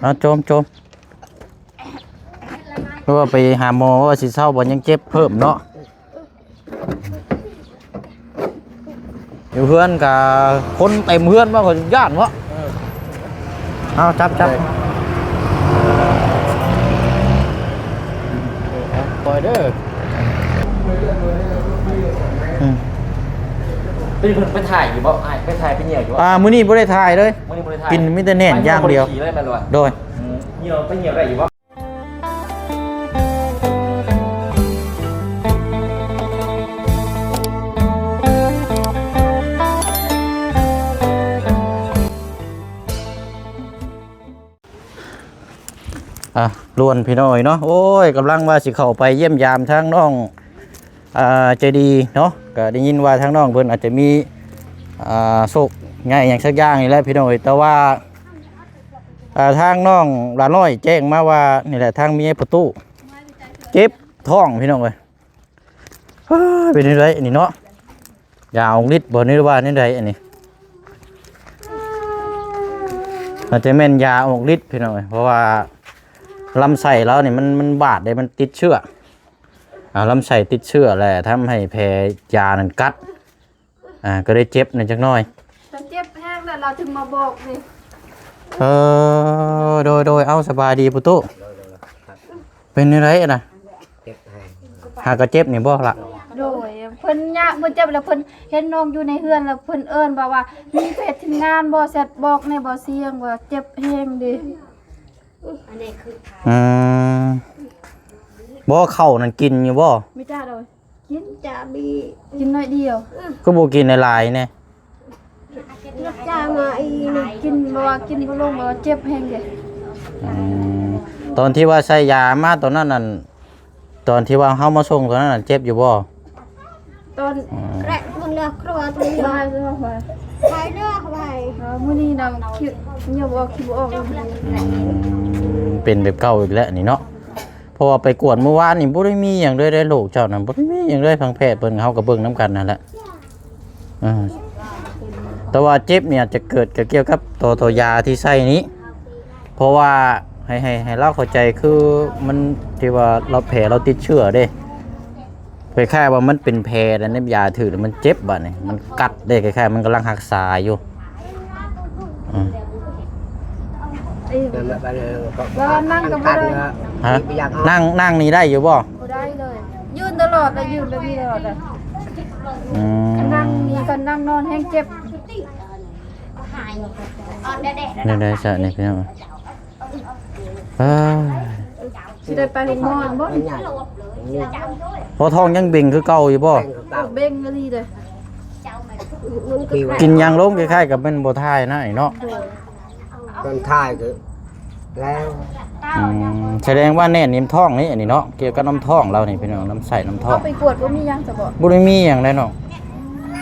ເອົາ ໂຈມ ໂຈມ ເພາະວ່າໄປຫາໝໍວ່າຊິເຊົາບໍ່ ຍັງເຈັບເພີ່ມເນາະ. ຢູ່ເຮືອນກະຄົນເຕັມເຮືອນ ວ່າຂ້ອຍຢ້ານເນາະ. ເອີ ເອົາ ຈັບ ຈັບ ເອີ ປ່ອຍເດີ. ອືມ ເປັນເພິ່ນໄປຖ່າຍຢູ່ບໍ່? ອ້າຍໄປຖ່າຍໄປຍ່ຽວຢູ່ບໍ່? ອ່າ ມື້ນີ້ບໍ່ໄດ້ຖ່າຍເລີຍ ມື້ນີ້ບໍ່ໄດ້ຖ່າຍ ກິນມີແຕ່ແໜ້ນຢ່າງດຽວ. ບໍ່ໄດ້ຂີ່ເລີຍແມ່ນບໍ່? ໂດຍ. ອືມ ຍ່ຽວໄປຍ່ຽວໄດ້ຢູ່ບໍ່? ອ່ະ ລວນພີ່ນ້ອງເອີຍເນາະ. ໂອ້ຍ ກຳລັງວ່າຊິເຂົ້າໄປຢ້ຽມຢາມທາງນ້ອງ ອ່າ ໃຈດີເນາະ. ກໍໄດ້ຍິນວ່າທາງນ້ອງເພິ່ນອາດຈະມີ ອ່າ ໂຊກໃຫຍ່ຫຍັງສັກຢ່າງນີ້ແຫຼະພີ່ນ້ອງເອີຍ. ແຕ່ວ່າ ອ່າ ທາງນ້ອງຫຼານ້ອຍແຈ້ງມາວ່າ ນີ້ແຫຼະ ທາງເມຍປະຕູເຈັບທ້ອງພີ່ນ້ອງເອີຍ. ເປັນຈັ່ງໃດອັນນີ້ເນາະ? ຢາອອກລິດບໍ່ ຫຼືວ່າແນວໃດອັນນີ້? ອາດຈະແມ່ນຢາອອກລິດພີ່ນ້ອງເອີຍ ເພາະວ່າລຳໄສ້ລາວນີ້ມັນ ມັນບາດເດ້ ມັນຕິດເຊື້ອ ອ່າ ລຳໄສ້ຕິດເຊື້ອແຫຼະ ທຳໃຫ້ແຜຢານັ້ນກັດ ອ່າ ກໍເລີຍເຈັບແດ່ຈັກໜ້ອຍ. ເຈັບແຮງແລ້ວລາວຈຶ່ງມາບອກເດ້. ເອີ ໂດຍ ໂດຍ. ເອົາ ສະບາຍດີປະຕູ ເປັນແນວໃດນະ? ເຈັບແຮງ ຫາກະເຈັບນີ້ບໍ່ລະ? ໂດຍ ເພິ່ນຍາກ ເພິ່ນເຈັບແລ້ວ ເພິ່ນເຫັນນ້ອງຢູ່ໃນເຮືອນແລ້ວ ເພິ່ນເອີ້ນບອກວ່າ ມີເຟສທີມງານບໍ່ ແຊັດບອກແດ່ບໍ່ ສ່ຽງວ່າເຈັບແຮງເດ້. ອືມ ບໍ່ ເຂົ້ານັ້ນກິນຢູ່ບໍ່? ມີຈ້າໂດຍ ກິນ ຈາບີ ກິນໜ້ອຍດຽວ. ຄືບໍ່ກິນຫຼາຍໆແດ່? ຈາມາອີນີ້ ກິນບໍ່ວ່າກິນບໍ່ລົງ ບໍ່ວ່າເຈັບແຮງເດ້. ອືມ ຕອນທີ່ວ່າໃສ່ຢາມາຕອນນັ້ນນັ້ນ ຕອນທີ່ວ່າເຮົາມາສົ່ງຕອນນັ້ນນັ້ນ ເຈັບຢູ່ບໍ່? ຕອນ ອືມ ແກະມັນເລືອກຄົວຕົວນີ້ ໄປເລືອກໄປ. ເອີ ມື້ນີ້ນະ ຄິດ ຍັງບໍ່ອອກ ຄິດບໍ່ອອກ. ອືມ ເປັນແບບເກົ່າອີກແລ້ວນີ້ເນາະ. ເພາະວ່າໄປກວດມື້ວານນີ້ບໍ່ໄດ້ມີຫຍັງເລີຍເດ້ ໂລກເຈົ້ານະ ບໍ່ໄດ້ມີຫຍັງເລີຍ. ທາງແພດເພິ່ນ ເຮົາກໍເບິ່ງນຳກັນນັ້ນແຫຼະ. ເອີ ແຕ່ວ່າເຈັບນີ້ອາດຈະເກີດ ກໍກ່ຽວກັບຕໍ່ ຕໍ່ຢາທີ່ໃຊ້ນີ້ ເພາະວ່າໃຫ້ ໃຫ້ ໃຫ້ລາວເຂົ້າໃຈ ຄືມັນທີ່ວ່າລາວ ແຜລາວຕິດເຊື້ອເດ້ ຄ້າຍໆວ່າມັນເປັນແຜ ແລ້ວນ້ຳຢາຖືກແລ້ວມັນເຈັບ ບາດນີ້ມັນກັດເດ້ ຄ້າຍໆມັນກຳລັງຮັກສາຢູ່. ອືມ ແລ້ວນັ່ງກໍບໍ່ໄດ້. ຮະ? ນັ່ງ ນັ່ງນີ້ໄດ້ຢູ່ບໍ່? ບໍ່ໄດ້ເລີຍ ຢືນຕະຫຼອດ ແລ້ວຢືນແບບນີ້ຕະຫຼອດ. ອືມ ຄັນນັ່ງນີ້ ຄັນນັ່ງນອນແຮງເຈັບ. ແນວໃດຊະນີ້ພີ່ນ້ອງ? ເອີ ຊິໄດ້ໄປໂຮງໝໍບໍ່? ບໍ່ ທ້ອງຍັງເບັງຄືເກົ່າຢູ່ບໍ່? ເບັງອີ່ຫຼີເດ້. ກິນຫຍັງລົງ ຄ້າຍໆກັບແມ່ນບໍ່ຖ່າຍນະເນາະ. ໂດຍ ມັນຖ່າຍກໍແລ້ວ. ອືມ ສະແດງວ່າແໜ້ນໃນທ້ອງນີ້ ອັນນີ້ເນາະ ກ່ຽວກັບນ້ຳທ້ອງລາວນີ້ພີ່ນ້ອງ ລຳໄສ້ ນ້ຳທ້ອງ. ເຮົາໄປກວດບໍ່ມີຫຍັງຊະບໍ່? ບໍ່ໄດ້ມີຫຍັງໃດ໋ນ້ອງ.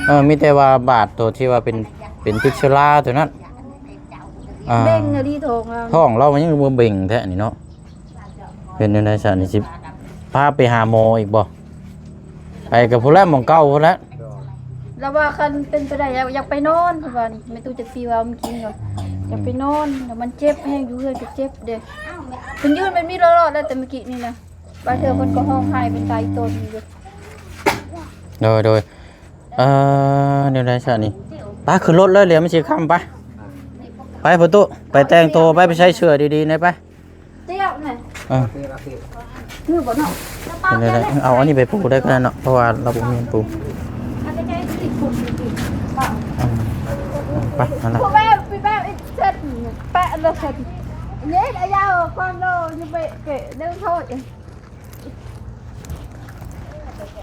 ເອີ ມີແຕ່ວ່າບາດຕົວທີ່ວ່າເປັນ ເປັນຕິດເຊື້ອລາຕົວນັ້ນ. ອ່າ ເບັງອີ່ຫຼີທ້ອງລາວ ທ້ອງລາວມັນຍັງບໍ່ເບັງແທ້ນີ້ເນາະ. ເປັນແນວໃດຊະນີ້ ຊິພາໄປຫາໝໍອີກບໍ່? ໄປກັບຜູ້ແລ້ວ ໝ່ອງເກົ່າພຸ້ນແຫຼະ. ລາວວ່າຄັນເປັນໄປໄດ້ ຢາກ ຢາກໄປນອນ ເພິ່ນວ່ານີ້. ແມ່ຕູ້ຈັກປີວ່າເມື່ອກີ້ນີ້ ຢາກໄປນອນ ແລ້ວມັນເຈັບແຮງ ຢູ່ເຮືອນກໍເຈັບເດ້. ເພິ່ນຢືນແບບນີ້ຕະຫຼອດແລ້ວ ແຕ່ເມື່ອກີ້ນີ້ນະ. ບາງເທື່ອເພິ່ນກໍຮ້ອງໄຫ້ເປັນຕາອີ່ຕົນຢູ່. ໂດຍ ໂດຍ. ເອີ ແນວໃດຊະນີ້ ໄປຂຶ້ນລົດເລີຍ ດຽວມັນຊິຄ່ຳ. ໄປ ໄປປະຕູ ໄປແຕ່ງໂຕ ໄປ ໄປໃສ່ເສື້ອດີໆແດ່ໄປ. ຕຽວນະ ເອີ ຄືບໍ່ເນາະ ເອົາອັນນີ້ໄປປູໄດ້ກໍໄດ້ເນາະ ເພາະວ່າລາວບໍ່ມີອັນປູ. ເອີ ໄປ ນັ້ນລະ ພ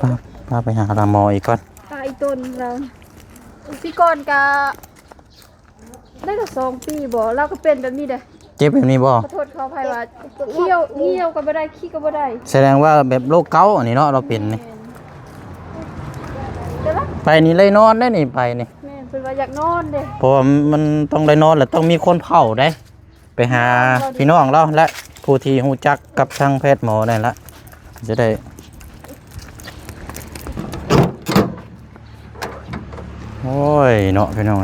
າ ພາໄປຫາລາໝໍອີກກ່ອນ. ພາອີ່ຕົນລາວ ປີກ່ອນກະ ໄດ້ແຕ່ສອງປີບໍ່ ລາວກໍເປັນແບບນີ້ເດ້. ເຈັບແບບນີ້ບໍ່? ຂໍໂທດຂໍອະໄພວ່າ ຂ້ຽວ ຂ້ຽວກໍບໍ່ໄດ້ ຂີ້ກໍບໍ່ໄດ້. ສະແດງວ່າແບບໂລກເກົາອັນນີ້ເນາະ ລາວເປັນນີ້. ແມ່ນ ໄປນີ້ໄດ້ນອນໄດ້ນີ້ ໄປນີ້. ແມ່ນ ເພິ່ນວ່າຢາກນອນເດ້ ເພາະວ່າມັນຕ້ອງໄດ້ນອນ ແລະຕ້ອງມີຄົນເຝົ້າເດ້. ໄປຫາພີ່ນ້ອງລາວ ແລະຜູ້ທີ່ຮູ້ຈັກກັບທາງແພດໝໍນັ້ນລະ ຈະໄດ້. ໂອ້ຍເນາະ ພີ່ນ້ອງ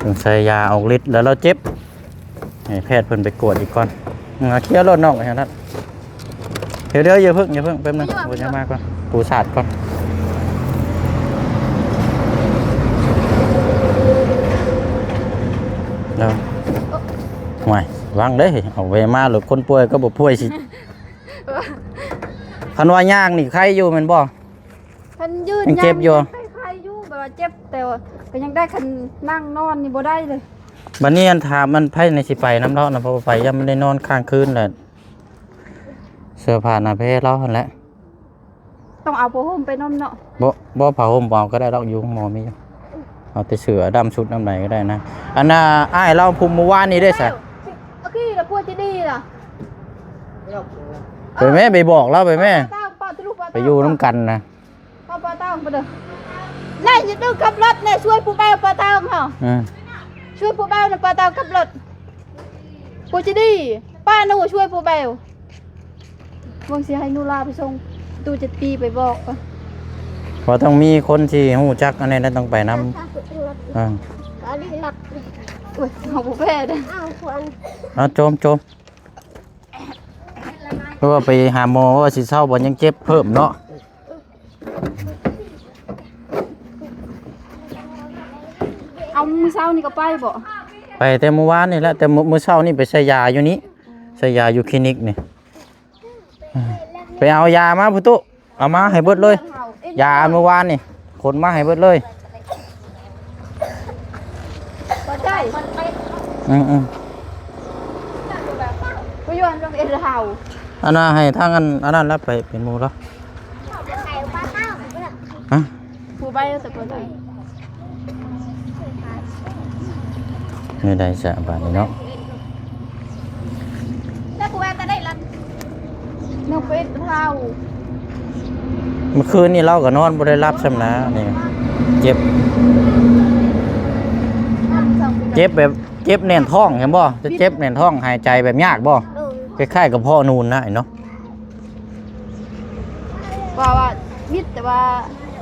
ສົງໄສຢາອອກລິດແລ້ວລາວເຈັບ. ໃຫ້ແພດເພິ່ນໄປກວດອີກກ່ອນ. ອືມ ເອົາເຄຍລົດນ້ອງໄປຫັ້ນນະ. ດຽວໆ ຢ່າເພິ່ງ ຢ່າເພິ່ງ ແປັບໜຶ່ງ ເອົາ ໂອ້ຍ ຢ່າມາກ່ອນ ປູສາດກ່ອນ. ເນາະ ໂອ້ຍ ຫວາຍ ວາງເດ້ ເອົາໄວ້ມາໂລດ ຄົນປ່ວຍກັບບໍ່ປ່ວຍຊິ ຄັນວ່າຍ່າງນີ້ໄຄຢູ່ແມ່ນບໍ່? ຄັນຢືນ ຍັງເຈັບຢູ່ ຍັງໄຄໆຢູ່ ແບບວ່າເຈັບ ແຕ່ວ່າກໍຍັງໄດ້ ຄັນນັ່ງນອນນີ້ບໍ່ໄດ້ເລີຍ. ບັດນີ້ອັນຖາມມັນ ໃຜໃນຊິໄປນຳລາວນະ ເພາະວ່າໄປຢ້ານມັນໄດ້ນອນຄ້າງຄືນແຫຼະ ເສື້ອຜ້າໜ້າແພລາວຫັ້ນແຫຼະ. ຕ້ອງເອົາຜ້າຫົ່ມໄປນຳເນາະ. ບໍ່ ບໍ່ ຜ້າຫົ່ມບໍ່ເອົາກໍໄດ້ດອກ ຢູ່ໂຮງໝໍມີຢູ່ ເອົາແຕ່ເສື້ອດຳຊຸດນຳໃດກໍໄດ້ນະ. ອັນນ່າ ອ້າຍລາວຜູ້ມື້ວານນີ້ເດ້ຊະ ເອົາ ເອົາ ໂອເຄລະ ຜົວຈະດີລະ ໄປແມ້ ໄປບອກລາວໄປແມ້ ໄປຢູ່ນຳກັນນະ. ເອົາປາຕາງໄປເດີ ແນ່ ຢ່າດຶງຂັບລົດແນ່ ຊ່ວຍຜູ້ບ່າວປາຕາງເຮົາ ເອີ ຊ່ວຍຜູ້ບ່າວນະ ປາຕາງຂັບລົດ ຜູ້ຈະດີ ປ້າໜູຊ່ວຍຜູ້ບ່າວ ເບິ່ງຊິໃຫ້ໜູລາໄປສົ່ງ ຕູ້ເຈັດປີໄປບອກ ວ່າຕ້ອງມີຄົນທີ່ຮູ້ຈັກອັນນີ້ນະ ຕ້ອງໄປນຳ ເອີ ໂອ້ຍ ເຮົາບໍ່ແພ້ເດີ ເອົາໂຈມໆ ເພາະວ່າໄປຫາໝໍວ່າຊິເຊົາບໍ່ ຍັງເຈັບເພີ່ມເນາະ. ເອົາ ມື້ເຊົ້ານີ້ກໍໄປບໍ່? ໄປແຕ່ມື້ວານນີ້ແຫຼະ ແຕ່ມື້ ມື້ເຊົ້ານີ້ໄປໃສ່ຢາຢູ່ນີ້ ໃສ່ຢາຢູ່ຄລີນິກນີ້ ໄປເອົາຢາມາພຸ້ນຕຸ ເອົາມາໃຫ້ເບິດເລີຍ ຢາອັນມື້ວານນີ້ ຂົນມາໃຫ້ເບິດເລີຍ. ບໍ່ໄດ້ ອືມໆ ບໍ່ຍອມລົງເອັດເຮົາ ອັນນ່າ ໃຫ້ທາງອັນ ອັນນັ້ນລະໄປເປັນໝູ່ລະ ຮະ ຜູ້ໄປແຕ່ບໍ່ໄດ້ ແນວໃດຊະບາດນີ້ເນາະ. ແລ້ວຜູ້ວ່າກໍໄດ້ລັດ ນອນເປັນເຮົາ ເມື່ອຄືນນີ້ລາວກໍນອນບໍ່ໄດ້ຫຼັບຊ້ຳນະ ນີ້ເຈັບ ເຈັບແບບເຈັບແໜ້ນທ້ອງ ເຫັນບໍ່? ຈະເຈັບແໜ້ນທ້ອງ ຫາຍໃຈແບບຍາກບໍ່? ເອີ ຄ້າຍໆ ກະເພາະນູນນະເນາະ. ວ່າ ວ່າມິດ ແຕ່ວ່າ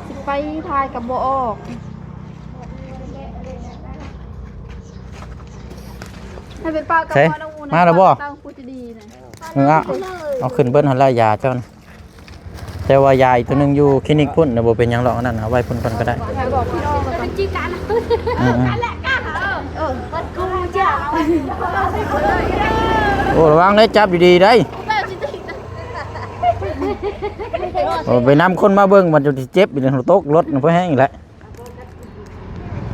ຊິໄປຖ່າຍກໍບໍ່ອອກ ໃຫ້ໄປປະກັບ ໃສ ພໍ່ນະອູນະ ມາແລ້ວບໍ່? ຕາມຜູ້ຈະດີນະ ເອີ ເອົາ ເອົາຂຶ້ນເບິດຫັ້ນລະ ຢາເຈົ້ານະ ແຕ່ວ່າຢາອີກໂຕໜຶ່ງຢູ່ຄລີນິກພຸ້ນນະ ບໍ່ເປັນຫຍັງດອກ ອັນນັ້ນເອົາໄວ້ພຸ້ນກ່ອນກໍໄດ້ ໃຫ້ບອກພີ່ນ້ອງກ່ອນ ເອີ ເອີ ເອີ ເອີ ໂອ້ ລະວັງເດີ ຈັບດີໆໄດ໋ ໂອ້ ໄປນຳຄົນມາເບິ່ງ ມັນຈະເຈັບອີກ ຕົກລົດນະ ພໍແຮງອີກແຫຼະ.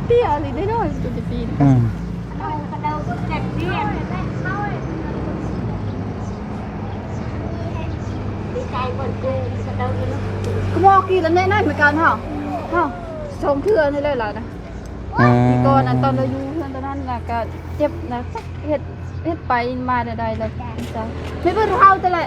ເຕ້ຍອີ່ຫຼີເດ້ເນາະ ຈຸດຈະປີນ ອືມ ກໍມອກກີ້ລະແນ່ນານເໝືອນກັນເຮົາ ເຮົາສອງເທື່ອນີ້ແຫຼະລະນະ ອືມ ປີກ່ອນນັ້ນ ຕອນລາວຢູ່ເຮືອນຕອນນັ້ນນະ ກະເຈັບນະ ຈັກເຮັດ ເຮັດໄປມາແນວໃດລະ ໄປເບິ່ງເຮົາແຕ່ລະ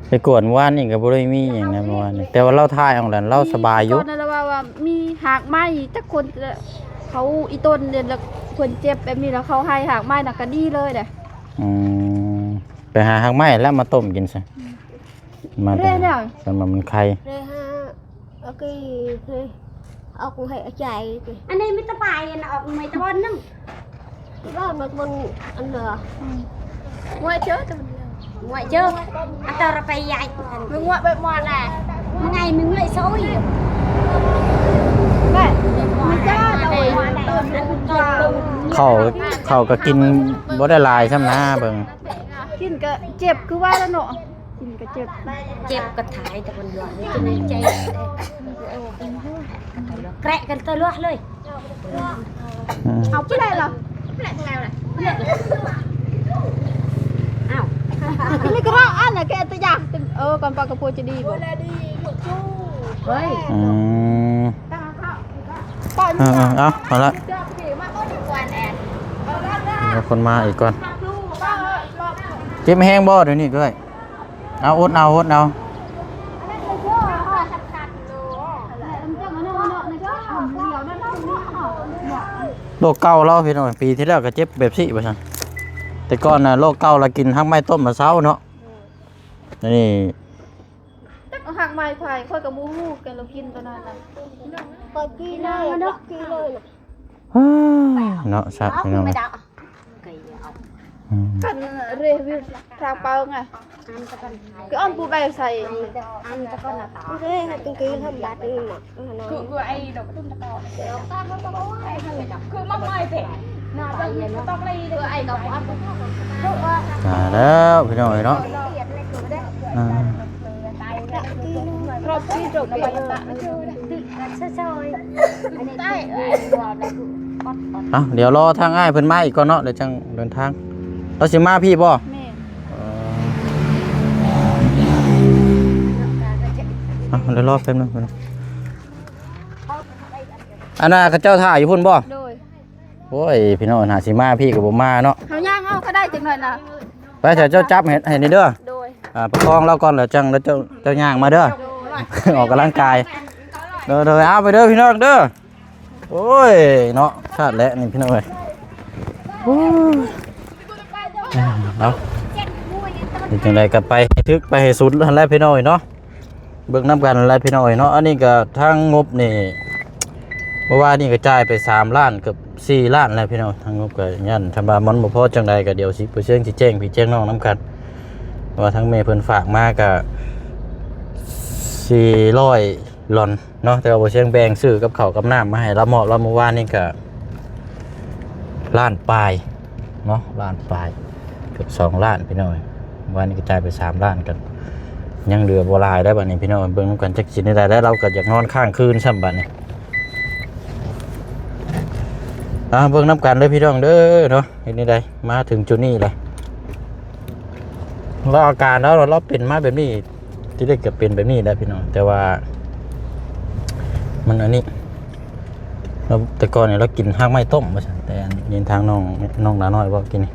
ໄປກວດມື້ວານນີ້ກໍບໍ່ໄດ້ມີຫຍັງນະ ມື້ວານນີ້ ແຕ່ວ່າລາວຖ່າຍອອກແລ້ວລາວສະບາຍຢູ່ ຕອນນັ້ນລາວວ່າ ວ່າມີຮາກໄມ້ຈັກຄົນ ເຂົາອີ່ຕົນເດ ແລ້ວເພິ່ນເຈັບແບບນີ້ ແລ້ວເຂົາໃຫ້ຮາກໄມ້ນະ ກໍດີເລີຍເດ້ ອືມ ໄປຫາຮາກໄມ້ແລ້ວມາຕົ້ມກິນຊະ ອືມ ມາແຕ່ ແລ້ວ ຄັນວ່າມັນໄຄ ໄດ້ຫາ ໂອເຄ ເອີ ອອກໃຫ້ອາຈາຍ ອັນນີ້ມີແຕ່ປາຍ ອັນອອກໃໝ່ຕະບອນໜຶ່ງ ທີ່ວ່າມັນ ມັນອັນເດີ ອືມ ງວຍເຈີແຕ່ມັນ ງວຍເຈີ ອັນຕະລະໄປໃຫຍ່ ມັນງວຍໄປໝົດແຫຼະ ມັນໄງ ມັນງວຍໂຊຍ ແບບມັນເຈີ ເຂົ້າ ເຂົ້າກໍກິນບໍ່ໄດ້ຫຼາຍຊ້ຳນາ ເບິ່ງ ກິນກໍເຈັບ ຄືວ່າລະເນາະ. ກິນກໍເຈັບ ເຈັບກໍຖ່າຍແຕ່ຄົນດຽວນີ້ ກິນໃນໃຈ ແກະກັນຕະຫຼວດເລີຍ ອືມ ເອົາໄປໄດ້ລະ ອ້າວ ນີ້ກໍລະອັນນະ ແກະຕະຢາກ ເອີ ກ່ອນປາກະໂພຈະດີບໍ່ ເຮີ້ຍ ອືມ ເອົາ ເອົາລະ ເອົາຄົນມາອີກກ່ອນ ເຈັບແຮງບໍ່ດຽວນີ້ເອື້ອຍ? ເອົາ ອົດເອົາ ອົດເອົາ ໂລກເກົ່າລາວພີ່ນ້ອງ ປີທີ່ແລ້ວກໍເຈັບແບບນີ້ວ່າຊັ້ນ ແຕ່ກ່ອນນະ ໂລກເກົ່າລາວກິນຮາກໄມ້ຕົ້ມລາວເຊົາເນາະ ອັນນີ້ ຈັກເອົາຮາກໄມ້ໃຜ ຂ້ອຍກໍບໍ່ຮູ້ ແຕ່ລາວກິນຕອນນັ້ນນະ ຂ້ອຍກິນເລີຍ ກິນເລີຍ. ອ້າ ເນາະ ສັດພີ່ນ້ອງ ອືມ ເປັນເຣວິວທາງເປົາໄງ ຄືອອນປູແບໃສ່ ມາແລ້ວພີ່ນ້ອງເອີຍເນາະ ອ່າ ເອົ້າ ດຽວລໍທາງອ້າຍເພິ່ນມາອີກກ່ອນເນາະ ດຽວຈັ່ງເດີນທາງ. ລາວຊິມາພີ້ບໍ່? ແມ່ນ ເອີ ເອົ້າ ດຽວລໍແປັບໜຶ່ງ ອັນນ່າ ເຂົາເຈົ້າຖ້າຢູ່ພຸ້ນບໍ່? ໂດຍ ໂອ້ຍ ພີ່ນ້ອງ ຫາຊິມາພີ້ກໍບໍ່ມາເນາະ ເຮົາຍ່າງເອົາກໍໄດ້ຈັກໜ້ອຍນະ ໄປ ເຈົ້າຈັບໃຫ້ ໃຫ້ນີ້ເດີ ໂດຍ ອ່າ ປະຄອງລາວກ່ອນ ແລ້ວຈັ່ງ ແລ້ວເຈົ້າ ເຈົ້າຍ່າງມາເດີ ໂດຍ ອອກກຳລັງກາຍ ໂດຍ ໂດຍ ເອົາໄປເດີພີ່ນ້ອງເດີ ໂອ້ຍເນາະ ຊາດແຫຼະນີ້ພີ່ນ້ອງເອີຍ ໂອ້ຍ ເອົາ ເປັນຈັ່ງໃດກໍໄປໃຫ້ຖືກ ໄປໃຫ້ສຸດຫັ້ນແຫຼະພີ່ນ້ອງເອີຍເນາະ. ເບິ່ງນຳກັນແຫຼະພີ່ນ້ອງເອີຍເນາະ ອັນນີ້ກໍທາງງົບນີ້ ເມື່ອວານນີ້ກໍຈ່າຍໄປສາມລ້ານ ເກືອບສີ່ລ້ານແລ້ວພີ່ນ້ອງ ທາງງົບກໍຢ້ານ ຄັນວ່າມັນບໍ່ພໍຈັ່ງໃດກໍດຽວຊິ ບໍ່ເຊີງຊິແຈ້ງພີ່ແຈ້ງນ້ອງນຳກັນ ວ່າທາງແມ່ເພິ່ນຝາກມາກໍສີ່ຮ້ອຍຫຼອນເນາະ ແຕ່ວ່າບໍ່ເຊີງແບ່ງຊື້ກັບເຂົ້າກັບນ້ຳມາໃຫ້ລາວ ມອບລາວ ເມື່ອວານນີ້ກໍລ້ານປາຍ ເນາະ ລ້ານປາຍ ເກືອບສອງລ້ານພີ່ນ້ອງເອີຍ ວານນີ້ກະຈ່າຍໄປສາມລ້ານ ກໍຍັງເຫຼືອບໍ່ຫຼາຍໄດ໋ ບັດນີ້ພີ່ນ້ອງ ເບິ່ງນຳກັນຈັກຊິແນວໃດ ແລ້ວລາວກໍຢາກນອນຄ້າງຄືນຊ້ຳບັດນີ້ ອ່າ ເບິ່ງນຳກັນເດີພີ່ນ້ອງເດີເນາະ ເຮັດແນວໃດ ມາເຖິງຈຸດນີ້ແຫຼະ ລາວອາການລາວ ລາວເປັນມາແບບນີ້ ທີແລກກໍເປັນແບບນີ້ແຫຼະພີ່ນ້ອງ ແຕ່ວ່າມັນອັນນີ້ ລາວ ແຕ່ກ່ອນນີ້ລາວກິນຮາກໄມ້ຕົ້ມວ່າຊັ້ນ ແຕ່ອັນນີ້ທາງນ້ອງ ນ້ອງຫຼ້ານ້ອຍເວົ້າກິນນີ້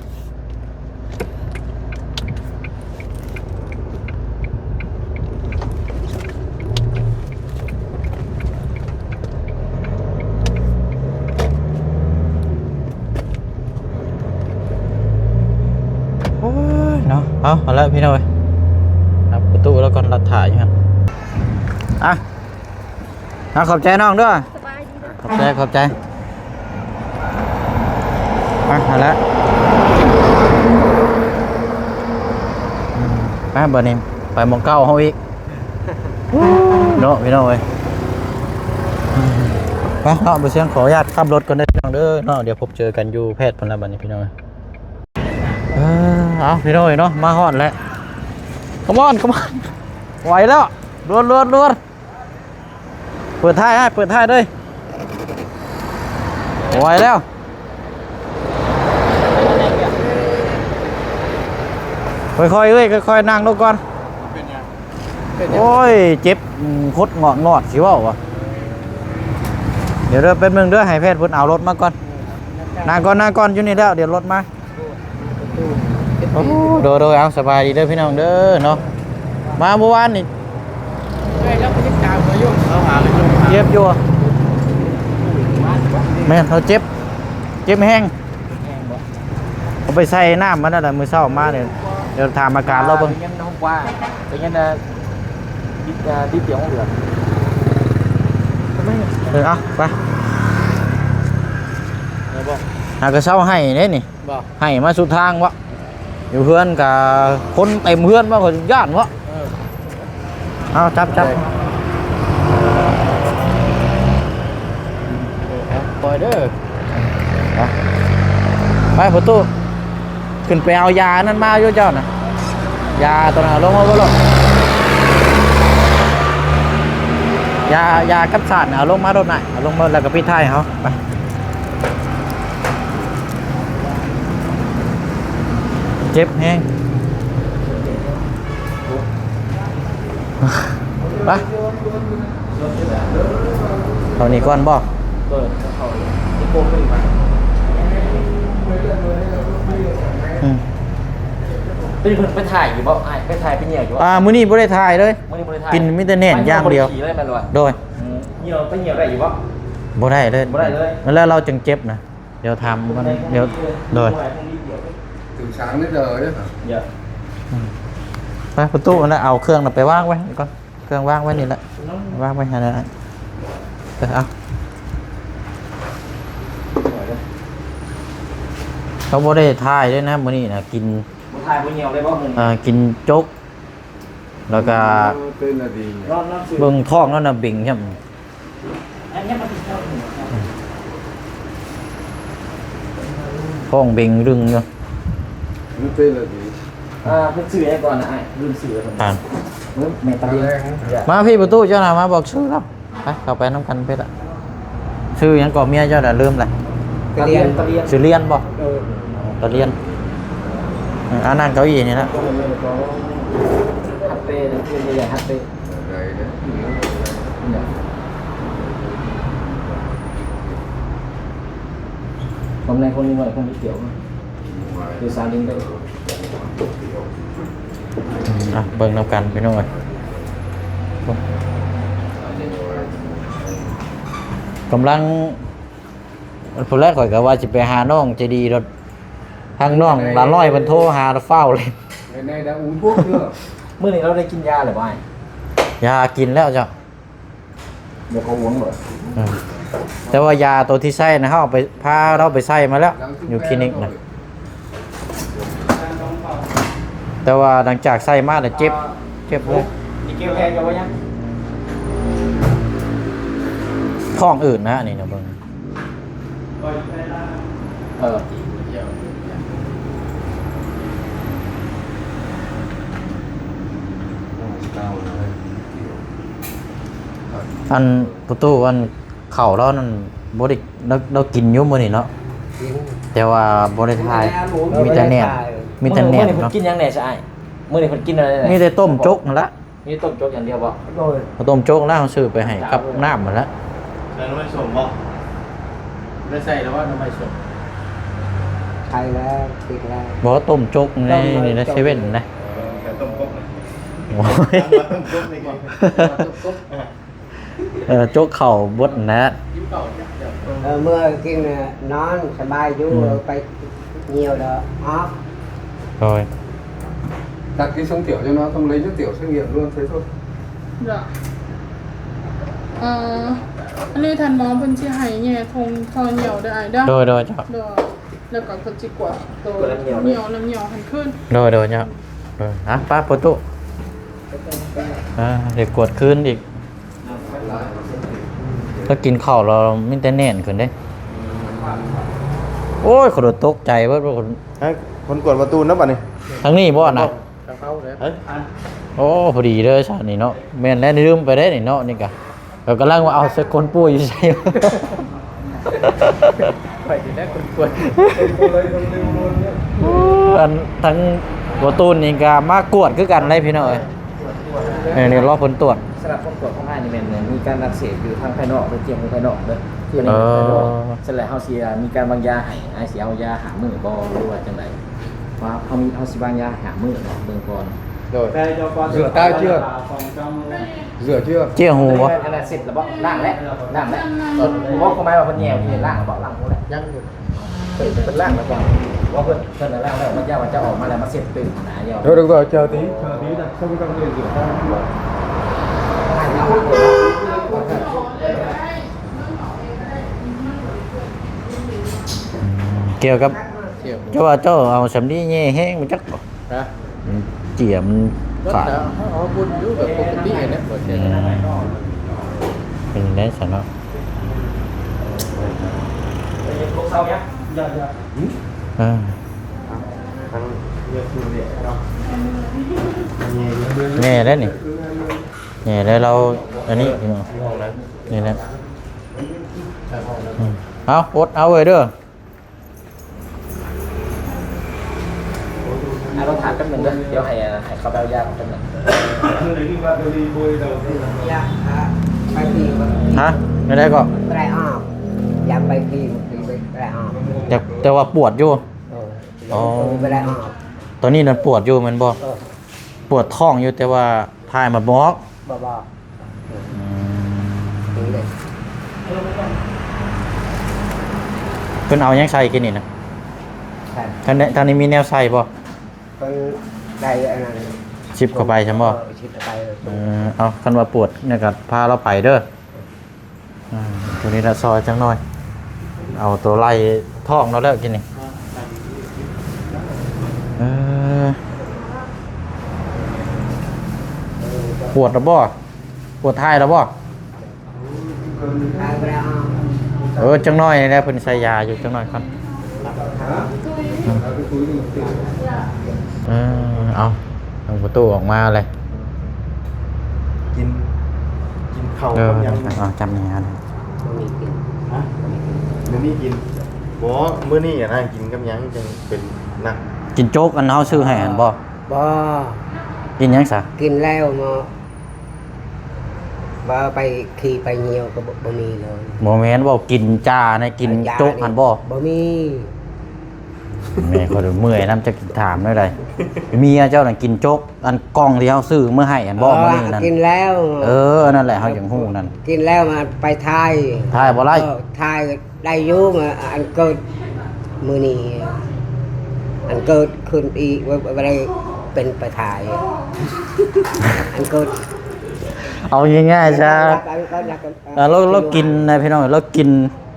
ໂອ້ຍເນາະ ເອົາ ເອົາລະພີ່ນ້ອງເອີຍ ຮັບປະຕູແລ້ວກ່ອນ ລັດຖ້າຢູ່ຫັ້ນ ອ່ະ ອ່ະ ຂອບໃຈນ້ອງເດີ ສະບາຍດີເດີ ຂອບໃຈ ຂອບໃຈ ອ່ະ ຫັ້ນແຫຼະ ອືມ ໄປ ບັດນີ້ໄປໝ່ອງເກົ່າເຮົາອີກ ເນາະພີ່ນ້ອງເອີຍ ໄປເນາະ ບໍ່ສຽງ ຂໍອະນຸຍາດຂັບລົດກ່ອນເດີພີ່ນ້ອງເດີເນາະ ດຽວພົບເຈີກັນຢູ່ແພດພຸ້ນລະບັດນີ້ພີ່ນ້ອງເອີຍ ເອີ ເອົາ ພີ່ນ້ອງເອີຍເນາະ ມາຮອດແລ້ວ ຄຳອອນ ຄຳອອນ ໄຫວແລ້ວ ລວດ ລວດ ລວດ ເປີດທ້າຍ ເປີດທ້າຍເລີຍ ໄຫວແລ້ວ ຄ່ອຍໆ ເອີຍ ຄ່ອຍໆ ນັ່ງລົງກ່ອນ ເປັນຫຍັງ? ໂອ້ຍ ເຈັບ ອືມ ຄົດງອດງອດ ຊິເວົ້າຫວາ ດຽວເດີ ແປັບໜຶ່ງເດີ ໃຫ້ແພດເພິ່ນເອົາລົດມາກ່ອນ ນັ່ງກ່ອນ ນັ່ງກ່ອນ ຢູ່ນີ້ແລ້ວ ດຽວລົດມາ ໂອ້ ໂດຍ ໂດຍ ເອົາ ສະບາຍດີເດີພີ່ນ້ອງເດີເນາະ ມາເມື່ອວານນີ້ ເອີຍ ລາວກໍຕິດຕາມເຂົາຢູ່ ເຮົາຫາກັນຢູ່ ເຈັບຢູ່ ແມ່ນ ເຮົາເຈັບ ເຈັບແຮງ ເຂົາໄປໃສ່ນ້ຳມັນນັ້ນແຫຼະ ມື້ເຊົ້າມານີ້ ດຽວຖາມອາການລາວເບິ່ງ ເປັນຫຍັງ ເປັນຫຍັງນະ ດິດ ດິດດຽວເຫຼືອ ເອີ ເອົາ ໄປ ໄດ້ບໍ່ ຫາກະເຊົາໄຫ້ເດ້ນີ້ ບໍ່ ໄຫ້ມາສຸດທາງວະ ຢູ່ເຮືອນກະຄົນເຕັມເຮືອນວະ ຂ້ອຍຢ້ານວະ ເອີ ເອົາ ຈັບ ຈັບ ເອີ ເອົາ ປ່ອຍເດີ ໄປ ປະຕູ ຂຶ້ນໄປເອົາຢາອັນນັ້ນມາຢູ່ເຈົ້ານະ ຢາຕົວນັ້ນເອົາລົງມາເບິ່ງໂລດ ຢາ ຢາກັບສາດນະ ເອົາລົງມາໂລດນະ ເອົາລົງມາແລ້ວກໍປິດທ້າຍໃຫ້ເຮົາ ໄປ ເຈັບແຮງ ໄປ ເຂົ້ານີ້ກ່ອນບໍ່? ເອີ ເຂົ້ານີ້ ອືມ ເພິ່ນໄປຖ່າຍຢູ່ບໍ່? ອ້າຍໄປຖ່າຍໄປເຫຍຢູ່ບໍ່? ອ່າ ມື້ນີ້ບໍ່ໄດ້ຖ່າຍເລີຍ ມື້ນີ້ບໍ່ໄດ້ຖ່າຍ ກິນມີແຕ່ແໜ້ນຢ່າງດຽວ ບໍ່ໄດ້ຂີ່ເລີຍແມ່ນບໍ່? ໂດຍ ອືມ ເຫຍໄປເຫຍໄດ້ຢູ່ບໍ່? ບໍ່ໄດ້ເລີຍ ບໍ່ໄດ້ເລີຍ ແລ້ວລາວຈຶ່ງເຈັບນະ ດຽວຖາມມັນ ດຽວ ໂດຍ ເຖິງສາມເດີ ອືມ ໄປປະຕູຫັ້ນແຫຼະ ເອົາເຄື່ອງນະໄປວາງໄວ້ກ່ອນ ເຄື່ອງວາງໄວ້ນີ້ແຫຼະ ວາງໄວ້ຫັ້ນແຫຼະ ເອີ ເອົາ ເຂົາບໍ່ໄດ້ຖ່າຍເລີຍນະ ມື້ນີ້ນະ ກິນ ບໍ່ຖ່າຍບໍ່ຍ່ຽວເລີຍບໍ່ມື້ນີ້? ເອີ ກິນໂຈກ ແລ້ວກະ ເອີ ຕື່ນລະດີ ເບິ່ງທ້ອງແລ້ວນະເບັງຊ້ຳ. ອັນນີ້ມັນ ອືມ ທ້ອງເບັງດຶງຢູ່. ມັນເປັນລະດີ ອ່າ ເພິ່ນຊື່ຫຍັງກ່ອນນະອ້າຍ? ລືມຊື່ແລ້ວ. ອ່າ ເອີ ແມ່ຕາລຽນ. ມາພີ່ປະຕູເຈົ້ານະ ມາບອກຊື່ລາວ. ໄປ ເຂົ້າໄປນຳກັນເພິ່ນລະ. ຊື່ຫຍັງເກາະເມຍເຈົ້ານະ? ລືມລະ. ຕາລຽນ. ຕາລຽນ. ຊື່ລຽນບໍ່? ເອີ ຕາລຽນ. ເອີ ອ່າ ນັ່ງເກົ້າອີ່ນີ້ລະ. ຮັດເປ ເປັນໃຫຍ່ ຮັດເປ. ຄວາມໃນຄົນນີ້ໜ້ອຍ ຄົນທີ່ກ່ຽວ ຄືສາວດິນໄດ້. ອ່ະ ເບິ່ງນຳກັນພີ່ນ້ອງເອີຍ. ກຳລັງ ພຸ້ນແຫຼະ ຂ້ອຍກໍວ່າຊິໄປຫານ້ອງໃຈດີໂລດ. ທາງນ້ອງລາວນ້ອຍເພິ່ນໂທຫາແລ້ວຟ້າວເລີຍ. ມື້ນີ້ລາວໄດ້ກິນຢາແລ້ວບໍ່ອ້າຍ? ຢາກິນແລ້ວເຈົ້າ. ບໍ່ເຂົ້າຫວງເລີຍ. ອືມ ແຕ່ວ່າຢາໂຕທີ່ໃຊ້ນະ ເຮົາເອົາໄປ ພາລາວໄປໃຊ້ມາແລ້ວ ຢູ່ຄລີນິກນະ. ແຕ່ວ່າຫຼັງຈາກໃຊ້ມາແລ້ວເຈັບ ເຈັບເລີຍ. ນີ້ແກ້ວແພ້ກັບຫຍັງ? ທ້ອງອືດນະ ອັນນີ້ນະ ເບິ່ງ. ເອີ ອັນປະຕູ ອັນເຂົ້າລາວນັ້ນບໍ່ໄດ້ ລາວ ລາວກິນຢູ່ມື້ນີ້ເນາະ? ກິນ ແຕ່ວ່າບໍ່ໄດ້ຖ່າຍ ບໍ່ໄດ້ ມີແຕ່ແນມ ມີແຕ່ແນມເນາະ. ມື້ນີ້ເພິ່ນກິນຫຍັງແດ່ຊະອ້າຍ? ມື້ນີ້ເພິ່ນກິນແນວໃດ? ມີແຕ່ຕົ້ມໂຈກຫັ້ນລະ. ມີຕົ້ມໂຈກຢ່າງດຽວບໍ່? ໂດຍ ເອົາຕົ້ມໂຈກແລ້ວເຮົາຊື້ໄປໃຫ້ກັບນ້ຳຫັ້ນແຫຼະ. ໃສ່ໜໍ່ໄມ້ສົ້ມບໍ່? ໄດ້ໃສ່ແລ້ວວ່າໜໍ່ໄມ້ສົ້ມ? ໃສ່ແລ້ວ ຕິດແລ້ວ. ບໍ່ ຕົ້ມໂຈກໃນ ໃນເຊເວັ່ນນະ. ເອີ ແຕ່ຕົ້ມກົກນະ. ໂອ້ຍ ຕົ້ມກົກນີ້ກ່ອນ ຕົ້ມກົກ. ເອີ ໂຈກເຂົ້າບົດນະ. ເອີ ເມື່ອກິນນອນສະບາຍຢູ່. ອືມ ໄປ ໜຽວດອກອອກ. ໂດຍ Đặt cái sung tiểu cho nó, xong lấy nước tiểu xét nghiệm luôn, thế thôi. ເອີ ອັນນີ້ທ່ານໝໍເພິ່ນຊິໃຫ້ແຍ່ຖົງທໍ່ໜຽວເດີອ້າຍເດີ. ໂດຍ ໂດຍ ເຈົ້າ. ໂດຍ ແລ້ວກໍເພິ່ນຊິກວດໂຕ ກວດນ້ຳໜຽວເລີຍ ໜຽວ ນ້ຳໜຽວຫັ້ນຄືນ. ໂດຍ ໂດຍ ເຈົ້າ. ໂດຍ ອ່ະ ໄປປະຕູ ອ່າ ໄດ້ກວດຄືນອີກ. ລາວກິນເຂົ້າແລ້ວມີແຕ່ແໜ້ນຂຶ້ນເດ້. ໂອ້ຍ ຂ້ອຍຕົກໃຈເບິດ. ໃຫ້ຄົນກວດປະຕູນຳບັດນີ້. ທາງນີ້ບໍ່ນະ? ທາງເຮົາເດ້. ໂອ້ ພໍດີເດີຊະນີ້ເນາະ. ແມ່ນແລ້ວ ລືມໄປເດ້ນີ້ເນາະ. ນີ້ກະ ຂ້ອຍກຳລັງວ່າ ເອົາ ໃສ່ຄົນປ່ວຍຢູ່ໃສ? ຂ້ອຍນີ້ແຫຼະຄົນປ່ວຍ. ອັນ ທາງປະຕູນີ້ກະມາກວດຄືກັນເດ້ພີ່ນ້ອງເອີຍ. ເອີ ນີ້ລໍຜົນກວດ. ສຳລັບຜົນກວດຂອງອ້າຍນີ້ແມ່ນມີການອັກເສບຢູ່ທາງພາຍນອກ ຫຼື ເຈັບຢູ່ພາຍນອກເດີ. ຄືໃນພາຍນອກ. ເອີ ຊັ້ນແຫຼະ ເຮົາຊິມີການວາງຢາໃຫ້. ອ້າຍຊິເອົາຢາຫ້າມື້ບໍ່ ຫຼືວ່າຈັ່ງໃດ? ວ່າເຮົາມີ ເຮົາຊິວາງຢາຫ້າມື້ເນາະ ເບິ່ງກ່ອນ. ໂດຍ ເສື້ອຕາຍເຈື່ອ ເສື້ອເຈື່ອ ເຈ້ຍຫູບໍ່? ອັນນັ້ນເຊັດແລ້ວບໍ່? ລ້າງແລ້ວ ລ້າງແລ້ວ. ບໍ່ ຄວາມໝາຍວ່າເພິ່ນແຍ່ວ ເພິ່ນລ້າງແລ້ວບໍ່? ລ້າງບໍ່ແລ້ວ ຍັງຢູ່. ເພິ່ນ ເພິ່ນລ້າງແລ້ວບໍ່? ບໍ່ ເພິ່ນ ເພິ່ນລ້າງແລ້ວ ມັນຢ້ານວ່າຈະອອກມາແລ້ວມາເຊັດຕື່ມນະ. ເຈົ້າ ເຈົ້າ ເຈົ້າຕິ ເຈົ້າຕິນະ ເຈົ້າກໍຕ້ອງເລີຍຢູ່. ກ່ຽວກັບ ເຈົ້າວ່າເຈົ້າເອົາສຳລີແຍ່ແຮງມາຈັກບໍ່? ຮະ? ມັນເຈ້ຍມັນຂາດ. ເຮົາບຸນຢູ່ແບບປົກກະຕິຫັ້ນແຫຼະ. ອືມ ເປັນໄດ້ຊັ້ນເນາະ. ເອີ ແນ່ແລ້ວນີ້ ແນ່ແລ້ວ. ລາວອັນນີ້ພີ່ນ້ອງ ນີ້ແຫຼະ. ອືມ ເອົາ ອົດເອົາເວີຍເດີ. ອ່ະ ລອງຖາມແປັບໜຶ່ງເດີ ດຽວໃຫ້ ໃຫ້ເຂົາໄປເອົາຢາກ່ອນແປັບໜຶ່ງ. ຢາກໄປປີ ຮະ? ແນວໃດກໍ? ບໍ່ໄດ້ອອກ ຢາກໄປປີ ບໍ່ໄດ້ອອກ. ຢາກ ແຕ່ວ່າປວດຢູ່. ເອີ ອໍ ບໍ່ໄດ້ອອກ. ຕອນນີ້ນັ້ນປວດຢູ່ແມ່ນບໍ່? ເອີ ປວດທ້ອງຢູ່ ແຕ່ວ່າຖ່າຍມັນບໍ່ອອກ. ບໍ່ ບໍ່. ອືມ ເພິ່ນເອົາຫຍັງໃສ່ກິນນີ້ນະ? ໃສ່ ທ່ານ ທ່ານນີ້ມີແນວໃສ່ບໍ່? ເພິ່ນໄດ້ອັນນັ້ນ ຊິບເຂົ້າໄປຊັ້ນບໍ່? ເອີ ຊິບເຂົ້າໄປ. ເອີ ເອົາ ຄັນວ່າປວດນີ້ກໍພາລາວໄປເດີ. ອ່າ ໂຕນີ້ລະຊອຍຈັກໜ້ອຍ ເອົາໂຕໄລ່ທ້ອງລາວແລ້ວກິນນີ້. ເອີ ປວດແລ້ວບໍ່? ປວດຖ່າຍແລ້ວບໍ່? ເອີ ຈັກໜ້ອຍແລ້ວ ເພິ່ນໃສ່ຢາຢູ່ ຈັກໜ້ອຍກ່ອນ. ເອີ ເອົາ ທາງປະຕູອອກມາເລີຍ. ກິນ ກິນເຂົ້າກັບຫຍັງ? ເອົາ ຈຳແນ່ນະ. ບໍ່ມີກິນ. ຮະ? ບໍ່ມີກິນ. ບໍ່ ມື້ນີ້ນະ ກິນກັບຫຍັງຈັ່ງເປັນໜັກ? ກິນໂຈກອັນເຮົາຊື້ໃຫ້ຫັ້ນບໍ່? ບໍ່. ກິນຫຍັງຊະ? ກິນແລ້ວເນາະ. ວ່າໄປຂີ້ໄປຍ່ຽວກໍບໍ່ ບໍ່ມີເລີຍ. ບໍ່ແມ່ນ ເວົ້າກິນຈານະ ກິນ ເອີ ຈາ ໂຈກຫັ້ນບໍ່? ບໍ່ມີ. ແມ່ຂ້ອຍເມື່ອຍນຳ ຈັກຊິຖາມແນວໃດ. ເມຍເຈົ້ານັ້ນກິນໂຈກ ອັນກ່ອງທີ່ເຮົາຊື້ມາໃຫ້ຫັ້ນບໍ່? ເອີ ມື້ນັ້ນ ກິນແລ້ວ. ເອີ ນັ້ນແຫຼະ ເຮົາຢາກຮູ້ນັ້ນ. ກິນແລ້ວມາໄປຖ່າຍ. ຖ່າຍບໍ່ໄດ້? ເອີ ຖ່າຍ ໄດ້ຢູ່ ມາອັນເກີດມື້ນີ້ ອັນເກີດຂຶ້ນອີກ ວ່າ ວ່າໄດ້ເປັນໄປຖ່າຍ ອັນເກີດ. ເອົາງ່າຍໆຊະ ອັນເກີດ ອັນເກີດ ເອີ ລາວ ລາວກິນນະພີ່ນ້ອງ ລາວກິນ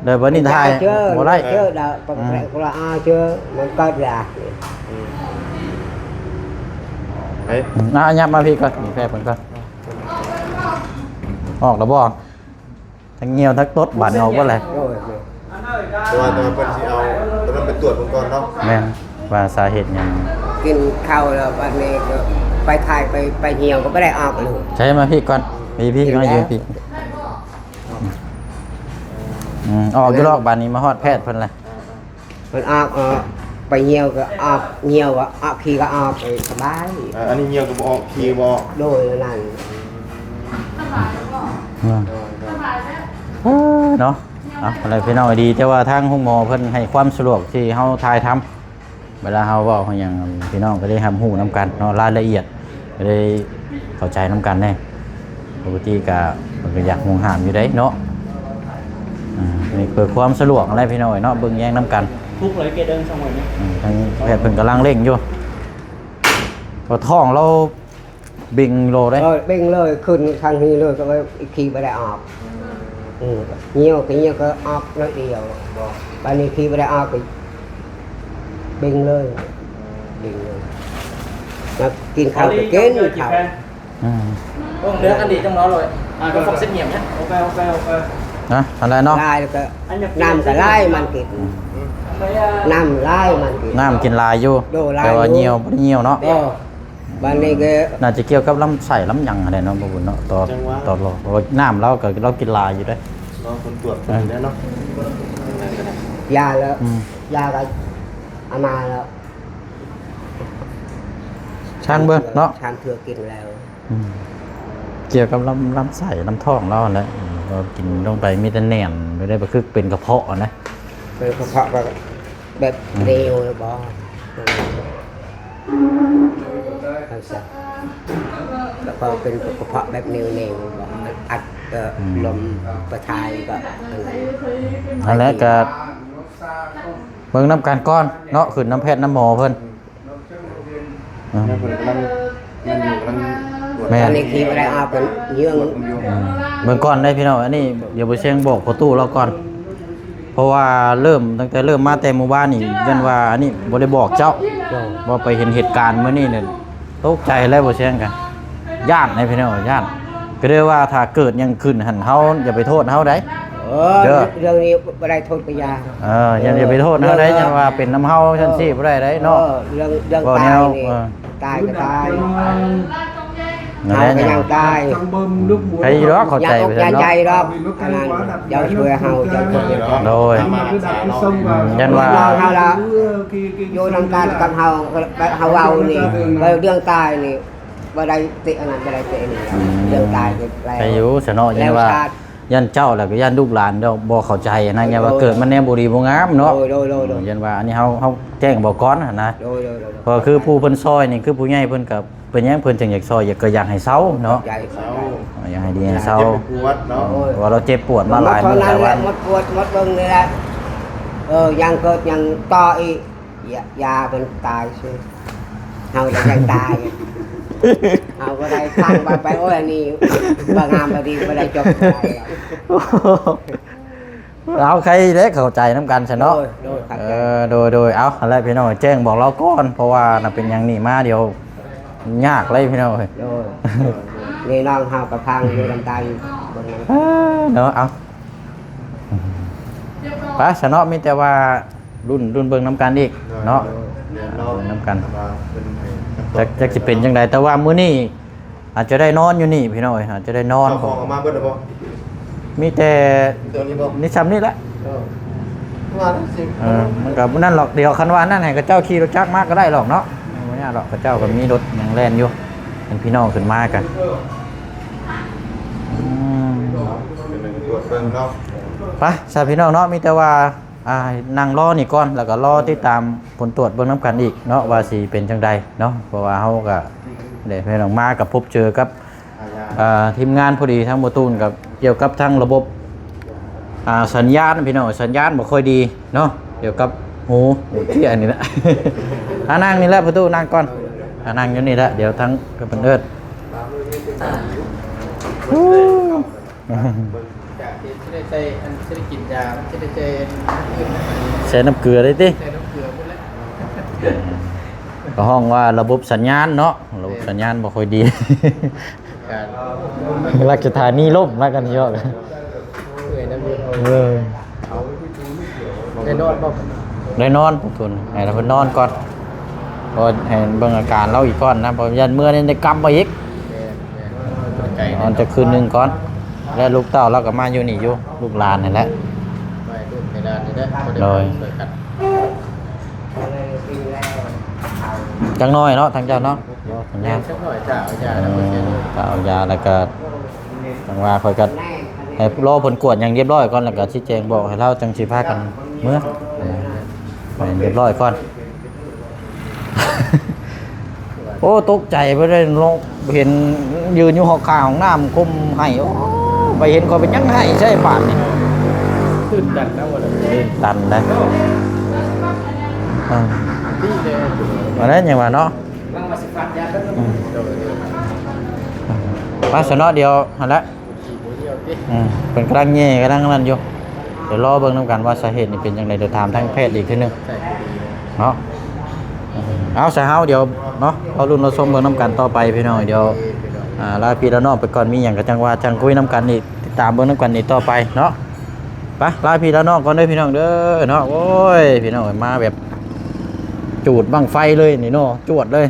ແລ້ວບັດນີ້ຖ່າຍບໍ່ໄດ້. ເຈີ ເຈີ ອືມ ເຈີ ມັນເກີດລະ. ອືມ ເອົາ ຫຍັບມາພີ້ກ່ອນ ນີ້ແພເພິ່ນກ່ອນ. ອອກແລ້ວບໍ່? ທັງຍ່ຽວທັງຕົດບາດນີ້ອອກເບິດແຫຼະ. ໂດຍ ໂດຍ ແຕ່ວ່າ ແຕ່ວ່າເພິ່ນຊິເອົາຕົວນັ້ນໄປກວດເບິ່ງກ່ອນເນາະ. ແມ່ນ ວ່າສາເຫດຫຍັງ? ກິນເຂົ້າແລ້ວບາດນີ້ກໍໄປຖ່າຍ ໄປ ໄປຍ່ຽວກໍບໍ່ໄດ້ອອກລູກ. ໃຊ້ມາພີ້ກ່ອນ ພີ້ ພີ້ ມາຢູ່ພີ້. ອືມ ອອກຢູ່ດອກ ບາດນີ້ມາຮອດແພດເພິ່ນແລ້ວ. ມັນອອກ ອອກ ໄປຍ່ຽວກໍອອກ ຍ່ຽວກໍອອກ ຂີ້ກໍອອກ ເອີ ສະບາຍ. ເອີ ອັນນີ້ຍ່ຽວກໍບໍ່ອອກ ຂີ້ກໍບໍ່ອອກ. ໂດຍ ນັ້ນ. ອືມ ໂດຍ ໂດຍ ເອີ ເນາະ. ເອົາ ແລ້ວພີ່ນ້ອງ ດີແຕ່ວ່າທາງໂຮງໝໍເພິ່ນໃຫ້ຄວາມສະດວກທີ່ເຮົາຖ່າຍທຳ ເວລາເຮົາເວົ້າເຮົາຫຍັງ ພີ່ນ້ອງກໍໄດ້ຮັບຮູ້ນຳກັນເນາະ ລາຍລະອຽດ ກໍໄດ້ເຂົ້າໃຈນຳກັນແດ່. ປົກກະຕິກະເພິ່ນກໍຢາກຫ່ວງຫ້າມຢູ່ເດ້ເນາະ. ອາ ນີ້ເພື່ອຄວາມສະດວກຫັ້ນແຫຼະພີ່ນ້ອງເອີຍເນາະ ເບິ່ງແຍງນຳກັນ. ທຸກເລີຍເກເດີງສະໝົຍນີ້. ອືມ ທາງແພດເພິ່ນກຳລັງເລັ່ງຢູ່ ເພາະທ້ອງລາວເບັ່ງໂລດເດ້. ເອີ ເບັ່ງເລີຍ ຂຶ້ນທາງນີ້ເລີຍ ກໍເລີຍຂີ່ບໍ່ໄດ້ອອກ. ອືມ ຍ່ຽວກໍຍ່ຽວກໍອອກໜ້ອຍດຽວ ບາດນີ້ຂີ່ບໍ່ໄດ້ອອກກໍເບັ່ງເລີຍ ເບັ່ງເລີຍ. ມາກິນເຂົ້າກໍກິນເຂົ້າ. ອືມ ເບິ່ງເລືອກອັນດີຈັງເນາະ ໂລຍ ອາ ກໍຟອກເຊັດຫຽມນະ. ໂອເຄ ໂອເຄ ໂອເຄ ນະ ອັນໃດເນາະ ຫຼາຍແລ້ວກໍນ້ຳກໍຫຼາຍມັນກິນ. ອືມ ນ້ຳຫຼາຍມັນກິນ ນ້ຳກິນຫຼາຍຢູ່ ໂດ ຫຼາຍຢູ່ ແຕ່ວ່າຍ່ຽວບໍ່ໄດ້ຍ່ຽວເນາະ. ເອີ ບາດນີ້ກໍ ໜ້າຈະກ່ຽວກັບລຳໄສ້ລຳຫຍັງຫັ້ນແຫຼະເນາະ ບໍ່ບຸນເນາະ. ຕໍ່ ຕໍ່ລອງ ເພາະວ່ານ້ຳລາວກໍ ລາວກິນຫຼາຍຢູ່ເດ້. ລອເພິ່ນກວດເບິ່ງແດ່ເນາະ. ຢາແລ້ວ ອືມ ຢາກໍເອົາມາແລ້ວ ຊ່າງເບິ່ງເນາະ ຊ່າງເທື່ອກິນແລ້ວ. ອືມ ກ່ຽວກັບລຳ ລຳໄສ້ລຳທ້ອງລາວຫັ້ນແຫຼະ. ອືມ ເຮົາກິນລົງໄປມີແຕ່ແໜ້ນຢູ່ໃດ໋ ບໍ່ຄືເປັນກະເພາະຫັ້ນນະ. ເປັນກະເພາະກໍແບບ ອືມ ເໜຽວແລ້ວບໍ່? ແລ້ວກໍເປັນກະເພາະແບບເໜຽວໆ ອັດ ເອີ ອືມ ລົມໄປຖ່າຍກໍ ຫັ້ນແຫຼະ ກໍເບິ່ງນຳກັນກ່ອນເນາະ ຂຶ້ນນຳແພດນຳໝໍເພິ່ນ. ອືມ ແມ່ນ ເພິ່ນກຳລັງ ແມ່ນຢູ່ ກຳລັງກວດ ແມ່ນ ຕອນນີ້ທີ່ບໍ່ໄດ້ອອກເພິ່ນເຍືອງ ກວດເບິ່ງຢູ່. ອືມ ເບິ່ງກ່ອນເດ້ພີ່ນ້ອງ ອັນນີ້ດຽວບໍ່ແຊງບອກພໍ່ຕູ້ລາວກ່ອນ. ເພາະວ່າເລີ່ມ ຕັ້ງແຕ່ເລີ່ມມາແຕ່ມື້ວານນີ້ ຢ້ານວ່າອັນນີ້ບໍ່ໄດ້ບອກເຈົ້າ ເຈົ້າ ວ່າໄປເຫັນເຫດການມື້ນີ້ນີ້ ຕົກໃຈແລ້ວ ບໍ່ແຊງກະຢ້ານໃດພີ່ນ້ອງ ຢ້ານ. ກໍເລີຍວ່າຖ້າເກີດຫຍັງຂຶ້ນຫັ້ນ ເຮົາຢ່າໄປໂທດເຮົາໃດ. ເອີ ເລື່ອງນີ້ບໍ່ໄດ້ໂທດກະຢ່າ ເອີ ຢ່າ ເອີ ຢ່າໄປໂທດເຮົາໃດ ເລື່ອງ ຢ້ານວ່າເປັນນຳເຮົາ ເອີ ຊັ້ນຊີ້ບໍ່ໄດ້ໃດເນາະ. ເອີ ເລື່ອງ ເລື່ອງຕາຍນີ້ ເອີ ຕາຍກໍຕາຍ ນັ້ນແຫຼະ ເຮົາກໍຍັງຕາຍ ໃຜດອກເຂົ້າໃຈ ຢ່າອົກຢ່າໃຈດອກ ອັນນັ້ນ ເຈົ້າຊ່ວຍເຮົາ ເຈົ້າຊ່ວຍເຮົາ. ໂດຍ ອືມ ຢ້ານວ່າເຮົາລະຢູ່ນຳກັນກັບເຮົາ ເຮົາເວົ້ານີ້ ເລື່ອງຕາຍນີ້ ບໍ່ໄດ້ເຕະອັນນັ້ນ ບໍ່ໄດ້ເຕະນີ້ ອືມ ເລື່ອງຕາຍກໍແລ້ວ ໃຜຢູ່ຊະເນາະ ຢ້ານວ່າ ຢ້ານເຈົ້າ ແລ້ວກໍຢ້ານລູກຫຼານເຈົ້າບໍ່ເຂົ້າໃຈນະ ໂດຍ ຢ້ານວ່າເກີດມາແນວບໍ່ດີບໍ່ງາມເນາະ. ໂດຍ ໂດຍ ໂດຍ ໂດຍ ອືມ ຢ້ານວ່າອັນນີ້ເຮົາ ເຮົາແຈ້ງບອກກ່ອນຫັ້ນນະ. ໂດຍ ໂດຍ ໂດຍ ໂດຍ ເພາະວ່າຄືຜູ້ເພິ່ນຊ່ອຍນີ້ ຄືຜູ້ໃຫຍ່ເພິ່ນກໍ ເປັນຫຍັງເພິ່ນຈຶ່ງຢາກຊ່ອຍ ຢາກ ກໍຢາກໃຫ້ເຊົາເນາະ. ຢາກໃຫ້ເຊົາ ຢາກໃຫ້ດີໃຫ້ເຊົາ ເຈັບປວດເນາະ. ໂດຍ ເພາະວ່າລາວເຈັບປວດມາຫຼາຍມື້ແລ້ວ ໝົດປວດໝົດເບິ່ງນີ້ແຫຼະ. ເອີ ຍັງເກີດຍັງຕໍ່ອີກ ຢ່າ ຢ່າມັນຕາຍຊື່ ເຮົາລະຍັງຕາຍ ເຮົາບໍ່ໄດ້ຟັງວ່າໄປ ໂອ້ຍ ອັນນີ້ບໍ່ງາມບໍ່ດີ ບໍ່ໄດ້ຈົບໄປ. ເອົາ ໃຄແຫຼະ ເຂົ້າໃຈນຳກັນຊະເນາະ. ໂດຍ ໂດຍ ເອີ ໂດຍ ໂດຍ ເອົາ ຫັ້ນແຫຼະພີ່ນ້ອງ ແຈ້ງບອກລາວກ່ອນ ເພາະວ່ານະ ເປັນຫຍັງນີ້ມາ ດຽວຍາກເລີຍພີ່ນ້ອງເອີຍ. ໂດຍ ນີ້ນ້ອງເຮົາກໍພັງຢູ່ນຳກັນ ເບິ່ງນຳກັນ ເອີ ເນາະ ເອົາ ໄປຊະເນາະ ມີແຕ່ວ່າລຸ້ນ ລຸ້ນເບິ່ງນຳກັນອີກເນາະ. ເບິ່ງນຳກັນ ຈັກ ຈັກຊິເປັນຈັ່ງໃດ ແຕ່ວ່າມື້ນີ້ ອາດຈະໄດ້ນອນຢູ່ນີ້ພີ່ນ້ອງເອີຍ ອາດຈະໄດ້ນອນ. ເຈົ້າຂອງເອົາມາເບິດແລ້ວບໍ່? ມີແຕ່ ມີແຕ່ນີ້ບໍ່? ມີຊ່ຳນີ້ແຫຼະ. ເອີ ວ່າຊິ ເອີ ມັນກໍນັ້ນຫຼອກ ດຽວຄັນວ່ານັ້ນໃຫ້ເຂົາເຈົ້າຂີ່ລົດຈັກມາກໍໄດ້ຫຼອກເນາະ ບໍ່ຍາກຫຼອກ ເຂົາເຈົ້າກໍມີລົດຫຍັງແລ່ນຢູ່ ເປັນພີ່ນ້ອງຂຶ້ນມາກັນ. ອືມ ເປັນໄປກວດເບິ່ງເນາະ. ໄປຊະພີ່ນ້ອງເນາະ ມີແຕ່ວ່າ ອ່າ ນັ່ງລໍນີ້ກ່ອນ ແລ້ວກໍລໍຕິດຕາມຜົນກວດເບິ່ງນຳກັນອີກເນາະ ວ່າຊິເປັນຈັ່ງໃດເນາະ. ເພາະວ່າເຮົາກໍໄດ້ໄປນຳມາກັບພົບເຈີກັບ ອ່າ ທີມງານພໍດີ ທາງບໍ່ຕູນກັບ ກ່ຽວກັບທາງລະບົບ ອ່າ ສັນຍານພີ່ນ້ອງ ສັນຍານບໍ່ຄ່ອຍດີເນາະ ກ່ຽວກັບຫູ ຫູເທຍນີ້ແຫຼະ. ອ່າ ນັ່ງນີ້ແຫຼະພໍ່ຕູ້ ນັ່ງກ່ອນ ອ່າ ນັ່ງຢູ່ນີ້ແຫຼະ ດຽວທາງເພິ່ນເອີ້ນ. ຈາກທີ່ຊິໄດ້ໃສ່ ອັນຊິໄດ້ກິນຢາ ມັນຊິໄດ້ໃສ່ອັນອື່ນ ໃສ່ນ້ຳເກືອໄດ້ຕິ ໃສ່ນ້ຳເກືອພຸ້ນແຫຼະ. ກໍຮ້ອງວ່າລະບົບສັນຍານເນາະ ລະບົບສັນຍານບໍ່ຄ່ອຍດີ ການ ລາຊະທານີລົ້ມ ລາວກໍນີ້ເນາະ. ເອີ ໄດ້ນອນບໍ່? ໄດ້ນອນພຸ້ນ ໃຫ້ລາວເພິ່ນນອນກ່ອນ ເພາະໃຫ້ເບິ່ງອາການລາວອີກກ່ອນນະ ເພາະຢ້ານເມື່ອນີ້ໄດ້ກັບມາອີກ. ແມ່ນໆ ນອນຈັກຄືນໜຶ່ງກ່ອນ ແລະລູກເຕົ້າລາວກໍມາຢູ່ນີ້ຢູ່ ລູກຫຼານນີ້ແຫຼະ. ໂດຍ ຈັກໜ້ອຍເນາະ ທາງເຈົ້າເນາະ. ບໍ່ ສັນຍານ ຈັກໜ້ອຍ ຖ້າເອົາຢາ ເອີ ຖ້າເອົາຢາແລ້ວກໍ ຈັ່ງວ່າຂ້ອຍກໍໃຫ້ລໍຜົນກວດຫຍັງຮຽບຮ້ອຍກ່ອນ ແລ້ວກໍຊີ້ແຈງບອກໃຫ້ລາວ ຈັ່ງຊິພາກັນເມືອ ໃຫ້ຮຽບຮ້ອຍກ່ອນ. ໂອ້ ຕົກໃຈໄປເລີຍ ເຫັນຢືນຢູ່ຫ້ອງຂ້າງຫ້ອງນ້ຳ ກົ້ມໄຫ້. ໂອ້ ໄປເຫັນຂ້ອຍເປັນຫຍັງໄຫ້ໃສ່ບາດນີ້ ຕື່ນຕັນນະ ຕື່ນຕັນເດ້. ອ່າ ອັນນັ້ນຫຍັງວ່າເນາະ. ອືມ ໄປຊະເນາະ ດຽວຫັ້ນແຫຼະ. ອືມ ເພິ່ນກຳລັງແຍ່ ກຳລັງນັ້ນຢູ່ ດຽວລໍເບິ່ງນຳກັນວ່າສາເຫດນີ້ເປັນຈັ່ງໃດ ດຽວຖາມທາງແພດອີກເທື່ອໜຶ່ງເນາະ. ເອົາ ຊະເຮົາ ດຽວເນາະ ລໍລຸ້ນລໍຊົມເບິ່ງນຳກັນຕໍ່ໄປພີ່ນ້ອງ. ດຽວ ອ່າ ລາພີ່ລານ້ອງໄປກ່ອນ ມີຫຍັງກໍຈັ່ງວ່າ ຈັ່ງຄຸຍນຳກັນອີກ ຕິດຕາມເບິ່ງນຳກັນອີກຕໍ່ໄປເນາະ. ໄປ ລາພີ່ລານ້ອງກ່ອນເດີພີ່ນ້ອງເດີເນາະ. ໂອ້ຍ ພີ່ນ້ອງເອີຍ ມາແບບຈູດບັ້ງໄຟເລີຍນີ້ເນາະ ຈວດເລີຍ.